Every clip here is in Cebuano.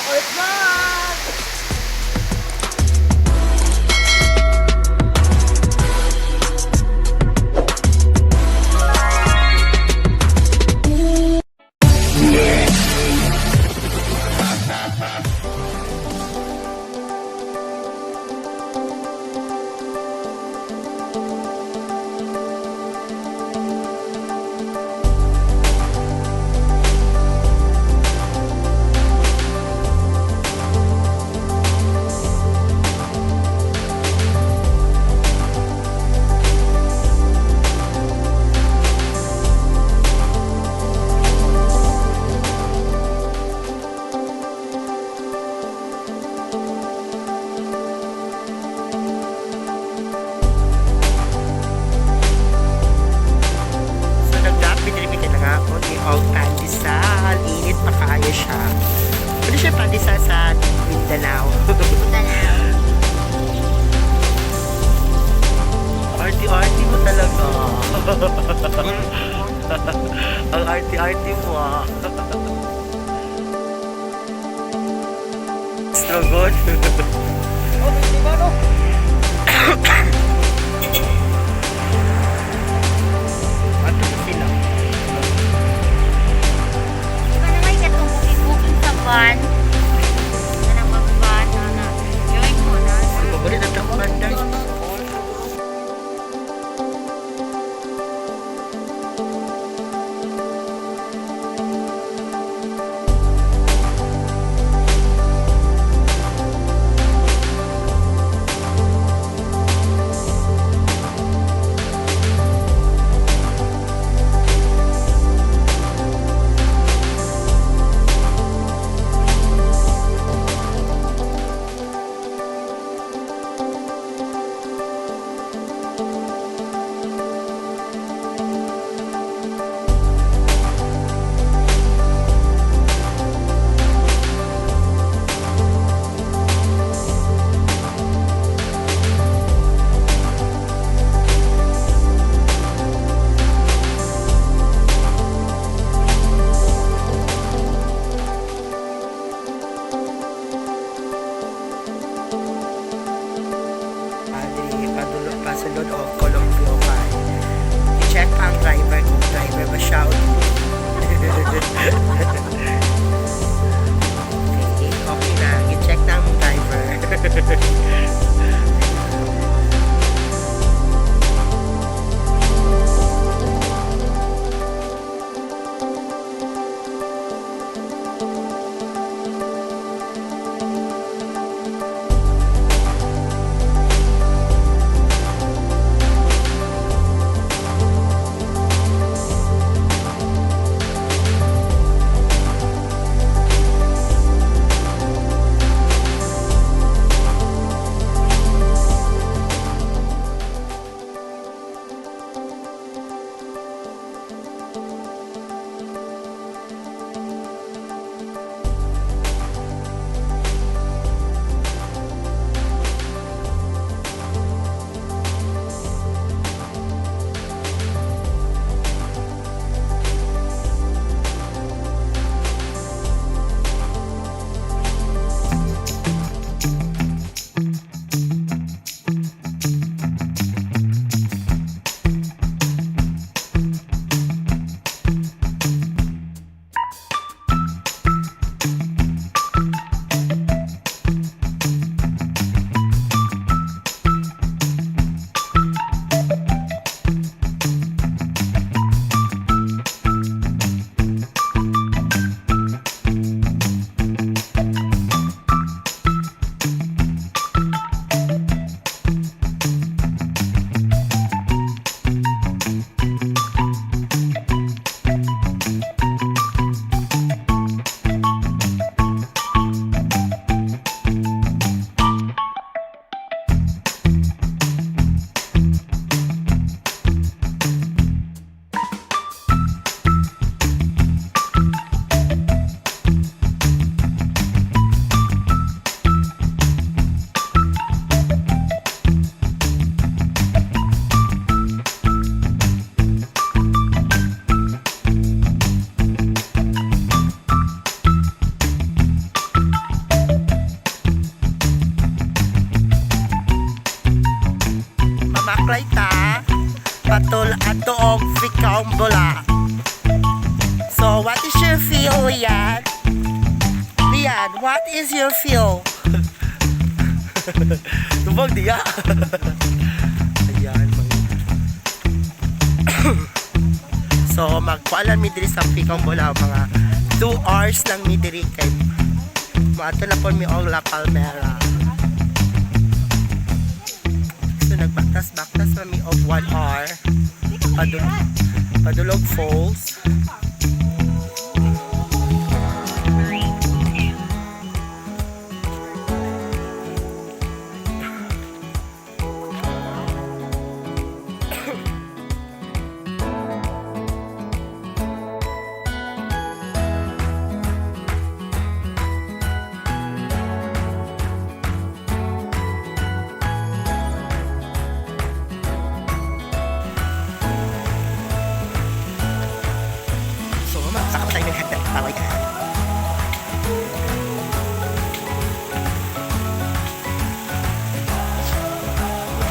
Ako vlog! So nag-drop diri mi kay nangakon ni og pandesal. Init pa kaayo siya. Ano siya pandesal sa Mindanao? Mindanao. Arty-arty mo talaga. Ang arty-arty mo ah. Struggle. Oh, may iba, no? Ato na sila. Iba na may katong booking-booking sa van. Kanang mag-van, na. Join mo na. Pabalik na tamo kanday. Ali, padulog pa sulod o Columbio pa. I-check pa ang driver kung driver ba siya o di. Okay, okay na. I-check na ang driver. So, what is your feel, Lian? Lian, what is your feel? Tubag diya. Ayan, mga. So, magkualan mi diri sa Pikong Bolao, mga 2 hours lang mi diri kay moadto na po mi og La Palmera. So, nagbaktas-baktas pa mi og 1 hour. Padulog Falls. So, magsakap tayo ng hagdan. Baway ka.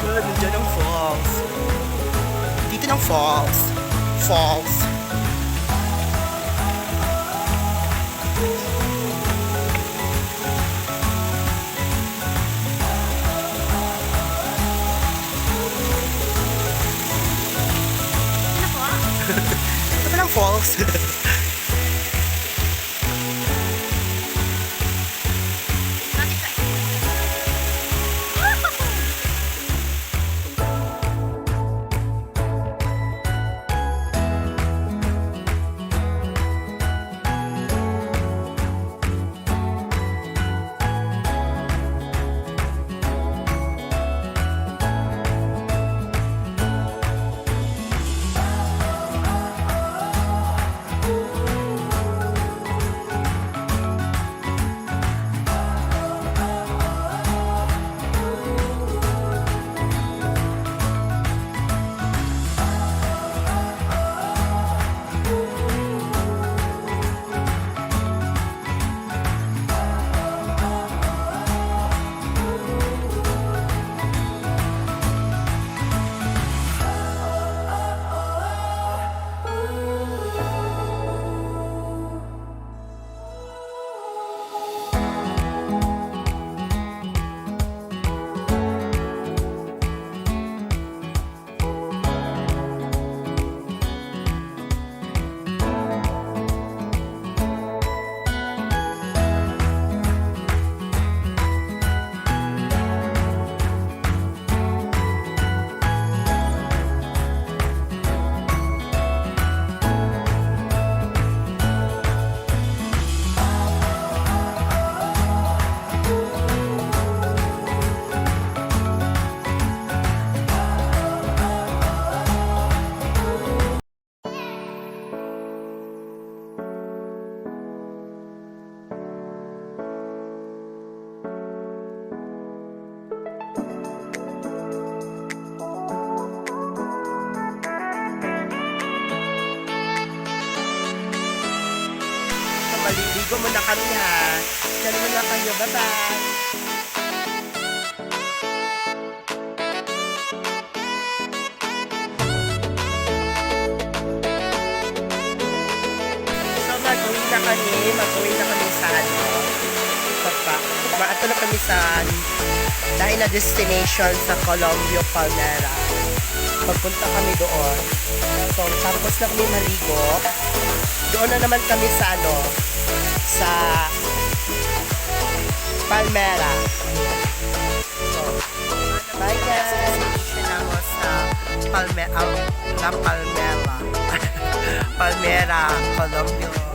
Oh, nandiyan ang falls. Dito ng falls. Falls. Ano po? Ito pa ng falls. Bakit tayo? So, maliligo muna kami ha. Diyan muna kayo. Bye-bye. So, mag-uwi na kami. Mag-uwi na kami sa ano. Papa. Maato na kami sa dahil na destination sa Columbio Palmera. Pagpunta kami doon. So, tapos na kami maligo. Doon na naman kami sa ano, sa Palmera. So, bye guys! Destination ako sa La Palmera. Palmera, Columbio.